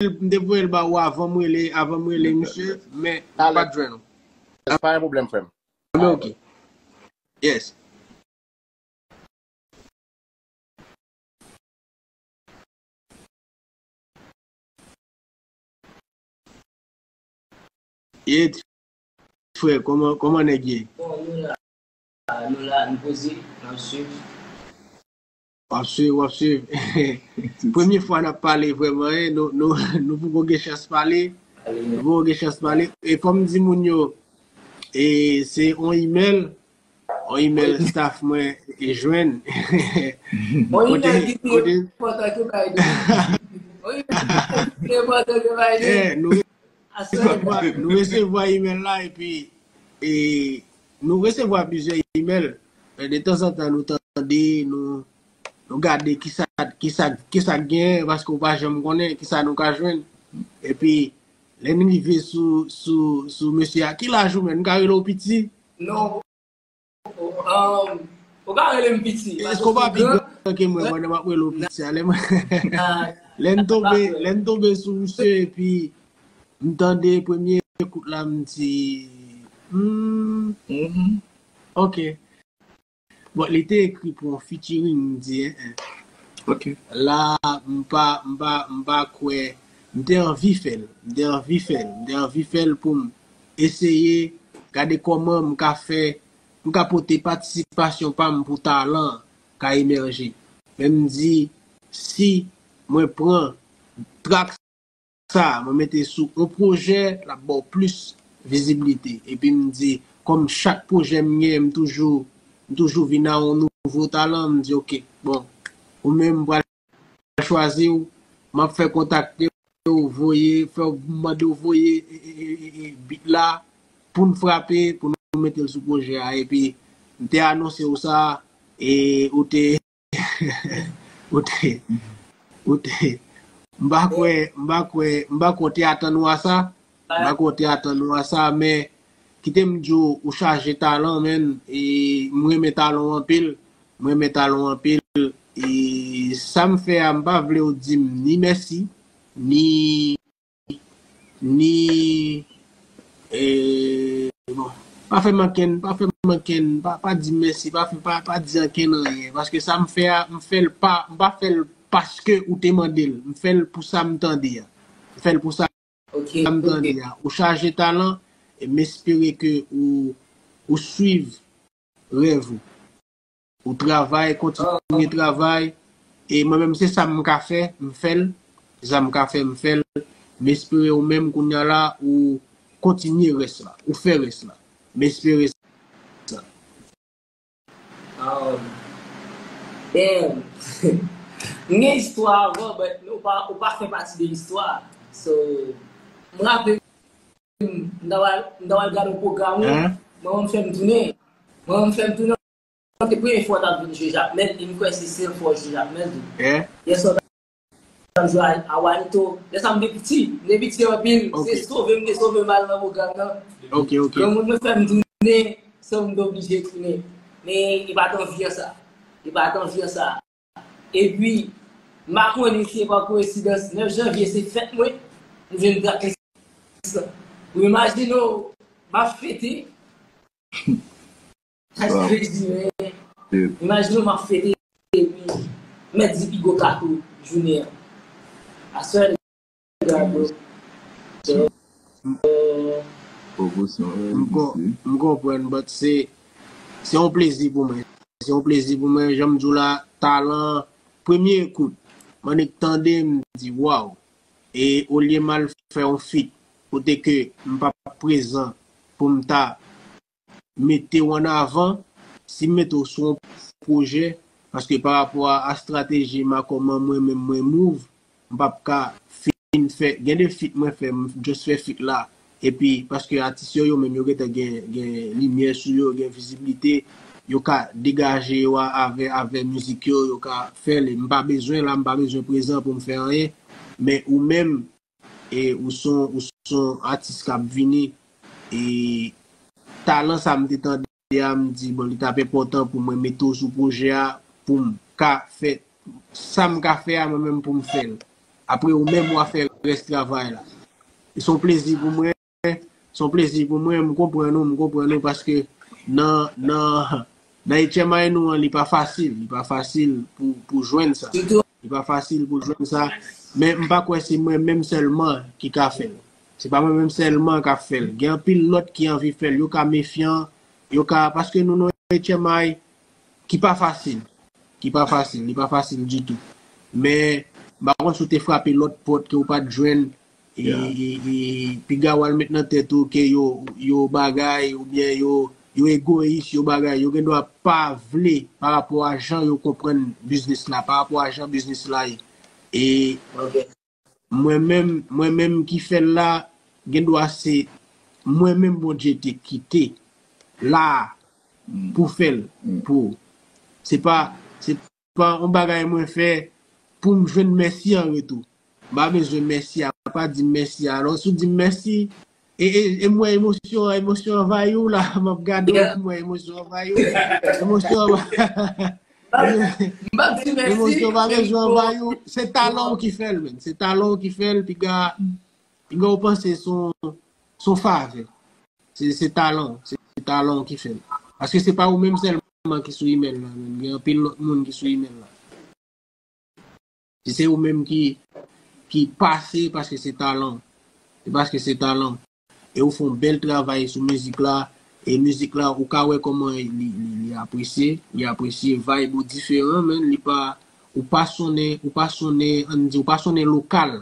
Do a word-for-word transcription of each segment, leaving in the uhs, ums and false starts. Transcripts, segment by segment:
l, m te voye l ba ou avan m rele, avan m rele misye, men m pa t jwenn ou. Pa gen pwoblèm, frè m. Men ok. Yes. Ye, frè, kòman, kòman nèg ye? Bon, nou la, nou la, nou poze, n ap swiv. W ap swiv, w ap swiv. Premye fwa n ap pale vrèman, hein? Nou, nou, nou poko gen chans pale. Nou poko gen chans pale. E fò m di moun yo, e se yon email, yon email staff mwen e jwenn. Yon email ki pi enpòtan ke Biden. Yon email ki pi enpòtan ke Biden. Nou resevwa, nou resevwa email la epi e nou resevwa plizyè email. E de tanzantan nou tande, nou nou gade kisa kisa kisa k genyen paske ou pa janm konnen kisa nou ka jwenn. Epi lè n rive sou sou sou mesye a, ki laj ou menm? M ka rele w piti? Non. Ou ka rele m piti. Èske w pa pi gran ke mwen pandan m ap rele w piti a? Lè n tonbe lè n tonbe sou misye epi m tande premye kout la m di hmm, ok. Bon, li te ekri pou yon featuring m di en en. La m pa m pa m pa kwè m te anvi fè l. M te anvi fè l. M te anvi fè l pou m eseye gade kòman m ka fè m ka pote patisipasyon pa m pou talan ka emèje. Men m di si mwen pran trak sa mwen mete sou yon pwojè l ap ba w plis viziblite. Epi m di kòm chak pwojè m gen m toujou m toujou vin a yon nouvo talan, m di ok, bon, ou menm m pral chwazi w, m ap fè kontakte w, voye, fè w mande w voye beat la pou n frape, pou nou mete l sou pwojè a. Epi m te anonse w sa e ou te ou te ou te m pa kwè m pa kwè m pa kwè w te atann ou a sa. M pa kwè w te atann ou a sa, men kite m di w ou chaje talan menn. E m renmen talan w anpil. M renmen talan w anpil. E sa m fè a m pa vle w di m ni mèsi ni ni e bon pa fè m ankenn pa fè m ankenn pa pa di m mèsi pa fè pa pa di ankenn anyen paske sa m fè a m fè l pa m pa fè l paske ou te mande l m fè l pou sa m tande a m fè l pou sa m tande a ou chaje talan e m espere ke ou ou swiv rèv ou ou travay kontinye travay e mwen menm se sa m ka fè m fè l se sa m ka fè m fè l m espere ou menm kounya la ou kontinye rès la ou fè rès la m espere sa Um, damn. M gen istwa avan, but ou pa, ou pa fè pati de istwa. So, m raple m, m ta pral gade yon pwogram ou, manman m fè m tounen. Manman m fè m tounen, se premye fwa w t ap vin jwe Jakmèl, e m kwè se sèl fwa w jwe Jakmèl tou. Yèswa, m jwe a Wanito. Lè sa m te piti, m te piti anpil. Se sove m te sove m al nan pwogram nan. Granmoun mwen fè m tounen, so m te oblije tounen. Men li pa t anvi an sa. Li pa t anvi an sa. Epi, m pa konnen si se pa koyensidans, nèf janvye se fèt mwen, m jwenn trak listans lan. Ou imajine w, m ap fete, That's crazy, man. Imajine w m ap fete epi mèt di Pigo Kato jounen an. Aswè, nèg la, bro. M konprann, but se se yon plezi pou mwen. Se yon plezi pou mwen. Jan m di w la, talan, premye ekout, m annik tande, m di, waw. E olye m al fè yon feat kote ke m p ap prezan pou m ta mete w an avan, si m mete w sou yon pwojè, paske pa rapò a, a estrateji m a kòman mwen menm mwen move, m p ap ka fin fè, gen de feat mwen fè, m just fè feat la, epi paske atis yo, yo menm yo gentan gen, gen limyè sou yo, gen viziblite, yo ka degaje yo a, avè, avè mizik yo, yo ka fè l, m pa bezwen la, m pa bezwen prezan pou m fè anyen, men ou menm, e ou son ou son atis k ap vini e talan sa m te tande a m di bon li t ap enpòtan pou mwen mete w sou pwojè a pou m ka fè sa m ka fè a mwen menm pou m fè l apre ou menm w a fè rès travay la. Se yon plezi pou mwen, se yon plezi pou mwen, m konprann ou, m konprann ou, paske nan, nan, nan H M I nou an, li pa fasil, li pa fasil pou, pou jwenn sa. Li pa fasil pou jwenn sa, men m pa kwè se mwen menm sèlman ki ka fè l. Se pa mwen menm sèlman k ap fè l. Gen anpil lòt ki anvi fè l. Yo ka mefyan, yo ka, paske nou nan H M I ki pa fasil. Ki pa fasil, li pa fasil ditou. Men, m pa konn si w te frape lòt pòt ke w pa t jwenn, e, e, e piga w al met nan tèt ou ke yo, yo bagay, oubyen yo, yo egoyis, yo bagay, yo gendwa pa vle pa rapò a jan yo konprann biznis la, pa rapò a jan biznis la ye. E mwen menm, mwen menm ki fè l la, gendwa se mwen menm Bondye te kite la pou fè l pou ou. Se pa, se pa yon bagay mwen fè pou m jwenn mèsi an retou. M pa bezwen mèsi a, pa di m mèsi a. Alò, si w di m mèsi, e, e, e m wè emosyon, emosyon anvayi w la, m ap gade w, m wè emosyon anvayi w. Emosyon anvayi. Emosyon pa bezwen anvayi w. Se talan w ki fè l, menn. Se talan w ki fè l, piga, piga w panse se yon, se yon favè. Se, se talan, se, se talan w ki fè l. Paske se pa ou menm sèlman ki sou imèl la, menn. Gen anpil lòt moun ki sou imèl la. Si se ou menm ki, ki pase, paske se talan. Se paske se talan. E ou fè yon bèl travay sou mizik la. E mizik la, ou ka wè kòman li, li, li apresye. Li apresye, vibe ou diferan, menn. Li pa, ou pa sonnen, ou pa sonnen, ann di, ou pa sonnen lokal.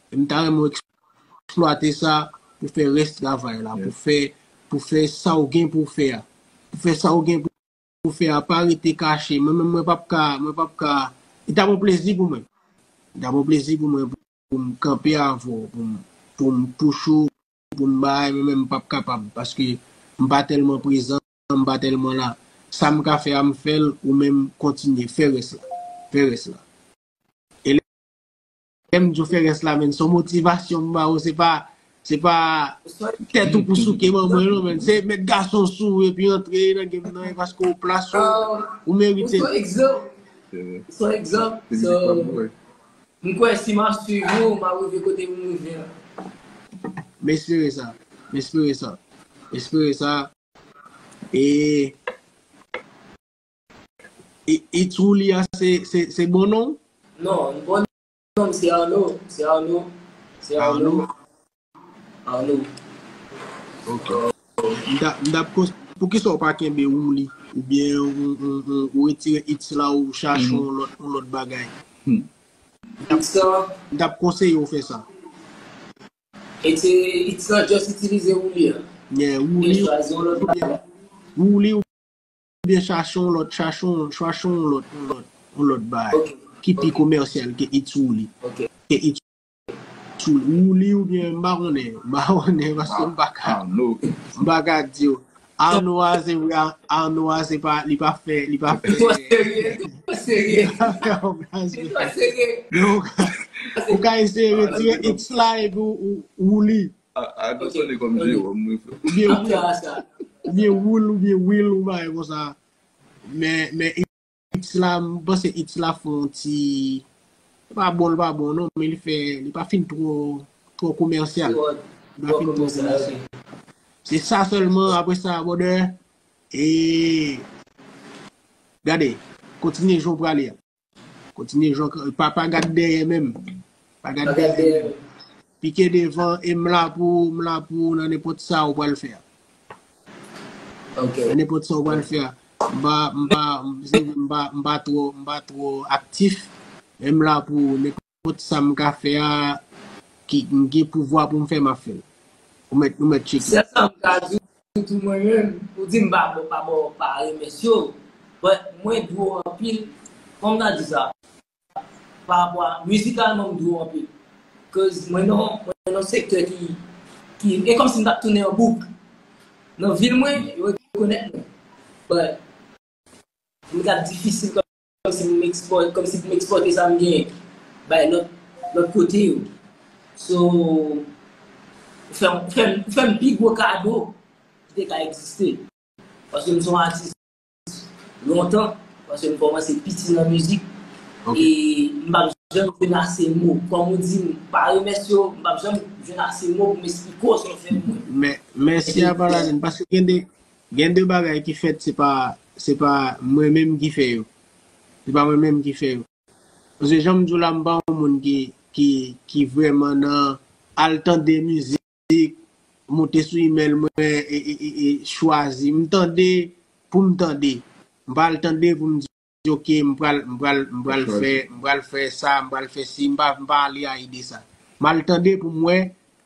E m ta renmen w eksplwate sa pou fè rès travay la, pou fè, pou fè sa w gen pou w fè a. Pou fè sa w gen pou pou fè a, pa rete kache. Mwen menm, mwen p ap ka, mwen p ap ka. Li t ap yon plezi pou mwen. Li t ap yon plezi pou mwen pou, pou m kanpe avè w, pou m, pou m push ou, pou m bay, mwen menm m p ap kapab, paske m pa tèlman prezan, m pa tèlman la. Sa m ka fè a, m fè l, ou menm kontinye, fè rès la. Fè rès la. E lè m di w fè rès la, menn, se yon motivasyon m ba ou, se pa, se pa tèt ou pou souke ban mwen, non, menn. Se met gason sou ou epi antre nan game nan, e paske w plas ou, ou merite l. Ou se yon egzanp. Ou se yon egzanp. So, m kwè si m ap swiv ou, m ap rive kote m rive a. M espere sa. M espere sa. M espere sa. E, e, It's Woolly a, se, se, se bon non? Non, bon non, se Arnaud. Se Arnaud. Se Arnaud. Arnaud? Arnaud. Ok. M ta, m t ap kons-, poukisa w pa kenbe Woolly? Oubyen ou, ou, ou, ou retire It's la, ou chache yon lòt, yon lòt bagay? Hmm. M t ap, m t ap konseye w fè sa. It's, it's not just itilize Woolly an. Yeah, Woolly, e chwazi yon lòt bagay. Woolly oubyen chache yon lòt, chache yon, chache yon lòt, yon lòt, yon lòt bagay ki pi komèsyal ke It's Woolly. Ke It's Woolly. Woolly oubyen m pa konnen, m pa konnen paske m pa ka, m pa ka di w. Arnaud a, se vre, Arnaud a, se pa, li pa fè, li pa fè. Li twò serye, li twò serye. Li twò serye. Donk, ou ka eseye retire It's la epi ou, ou, Woolly. A, a, nou sonnen kòm Jewòm, wi, frè. Oubyen Will, oubyen Will, ou bagay konsa. Men, men It's la, m panse It's la fè yon ti, li pa bon, li pa bon non, men li fè, li pa fin twò, twò komèsyal. Li pa fin twò komèsyal. Se sa sèlman, apre sa, brother, e gade, kontinye jan w prale a. Kontinye jan w, pa, pa gad dèyè menm. Pa gad dèyè menm. Pike devan, e m la pou, m la pou nan nenpòt sa ou pral fè a. Ok. Nan nenpòt sa ou pral fè a. M pa, m pa, m pa, m pa twò, m pa twò aktif. Men m la pou nenpòt sa m ka fè a, ki m gen pouvwa pou m fè, m ap fè l. Ou mèt, ou mèt tcheke. Sèl sa m ka di w tou mwen menm, ou di m pa bon, pa bon, pa remèsye w. But mwen dwe w anpil, kòman m ta di sa? Pa rapò a, mizikalman m dwe w anpil. Cause mwen nan, mwen nan sektè ki, ki, e kòmsi m t ap tounen an bouk. Nan vil mwen, yo rekonèt mwen. But li t ap difisil kòmsi m ekspò-, kòmsi pou m ekspòte sa m genyen bay lòt, lòt kote yo. So, ou fè m, ou fè m, ou fè m pi gwo kado ki te ka egziste. Paske m se yon atis lontan, paske m kòmanse piti nan mizik. Ok. E m pa janm jwenn ase mo. Kòm ou di, m pa remèsye w, m p ap janm jwenn ase mo pou m esplike w sa w fè pou mwen. Men, mèsi a pa lapenn, paske gen de, gen de bagay ki fèt, se pa, se pa mwen menm ki fè yo. Se pa mwen menm ki fè yo. Paske jan m di w la, m pa yon moun ki, ki, ki vrèman nan al tande mizik, monte sou email mwen, e, e, e, e chwazi. M tande pou m tande. M pa al tande pou m di, "Ok, m pral, m pral, m pral fè, m pral fè sa, m pral fè si." M pa, m pa ale a ide sa. M al tande pou m wè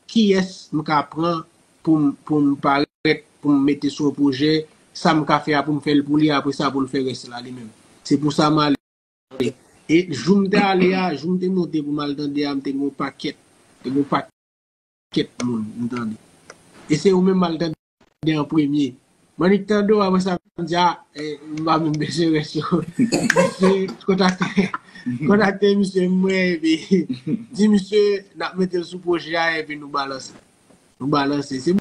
kiyès m ka pran pou m, pou m parèt, pou m mete sou yon pwojè, sa m ka fè a pou m fè l pou li, apre sa pou l fè rès la li menm. Se pou sa m ale. E jou m te ale a, jou m te monte pou m al tande a, m te gen yon pakèt, te gen yon pakèt moun m tande. E se ou menm m al tande an premye. M annik tande w, apre sa m di, "A, eh, m pa menm bezwen rès yo." Misye kontakte, kontakte misye, m wè, epi di misye, "N ap mete l sou pwojè a, epi nou balanse." Nou balanse. Se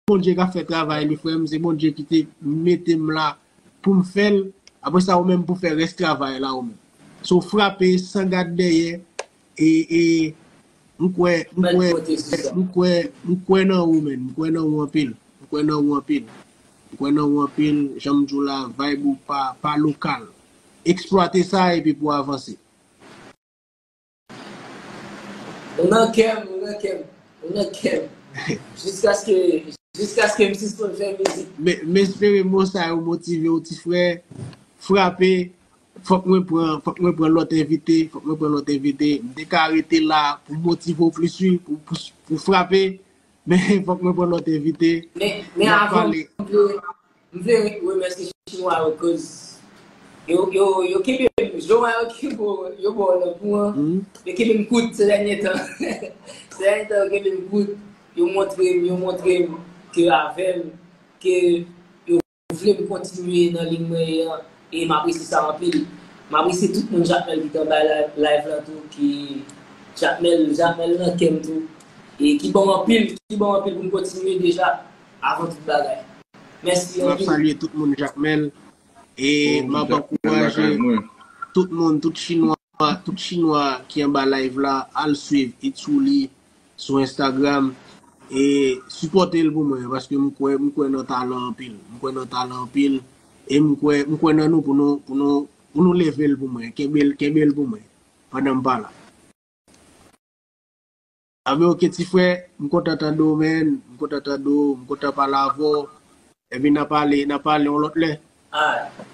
Bondye k ap fè travay li, frè m. Se Bondye ki te mete m la pou m fè l. Apre sa, ou menm pou fè rès travay la, ou menm. So, frape san gad dèyè. E, e, m kwè, m kwè, m kwè, m kwè nan ou, menn. M kwè nan ou anpil. M kwè nan ou anpil. M kwè nan ou anpil. Jan m di w la, vibe ou pa, pa lokal. Eksplwate sa epi pou avanse. Ou nan kè m, ou nan kè m, ou nan kè m. Jiskaske, jiskaske m sispann fè mizik. Men, m espere mo sa yo motive w, ti frè. Frape. Fòk mwen pran, fòk mwen pran lòt envite, fòk mwen pran lòt envite. M te ka rete la pou motive w plis, wi, pou, pou, pou frape. Men fòk mwen pran lòt envite. Men, men avan, m vle, m vle remèsye Chinwa yo, cause yo, yo, yo kenbe m, jan yo kenbe w, yo ba w lanmou an, yo kenbe m kout se dènye tan. Se dènye tan yo kenbe m kout, yo montre m, yo montre m ke avè m, ke yo vle m kontinye nan liy mwen ye an, e m apresye sa anpil. M apresye tout moun Jakmèl ki t anba live, live lan tou, ki Jakmèl, Jakmèl nan kè m tou, e ki ban m anpil, ki ban m anpil pou m kontinye deja, avan tout bagay. Mèsi anpil. M ap salye tout moun Jakmèl, e m ap ankouraje tout moun, tout Chinwa, tout Chinwa ki anba live la, al swiv Itsuli sou Instagram, e sipòte l pou mwen, paske m kwè, m kwè nan talan anpil. M kwè nan talan anpil, e m kwè, m kwè nan nou pou nou, pou nou, pou nou leve l pou mwen. Kenbe l, kenbe l pou mwen, pandan m pa la. Anben, ok, ti frè, m kontan tande w, menn. M kontan tande w, m kontan pale avè w. Epi n a pale, n a pale yon lòt lè. Alright.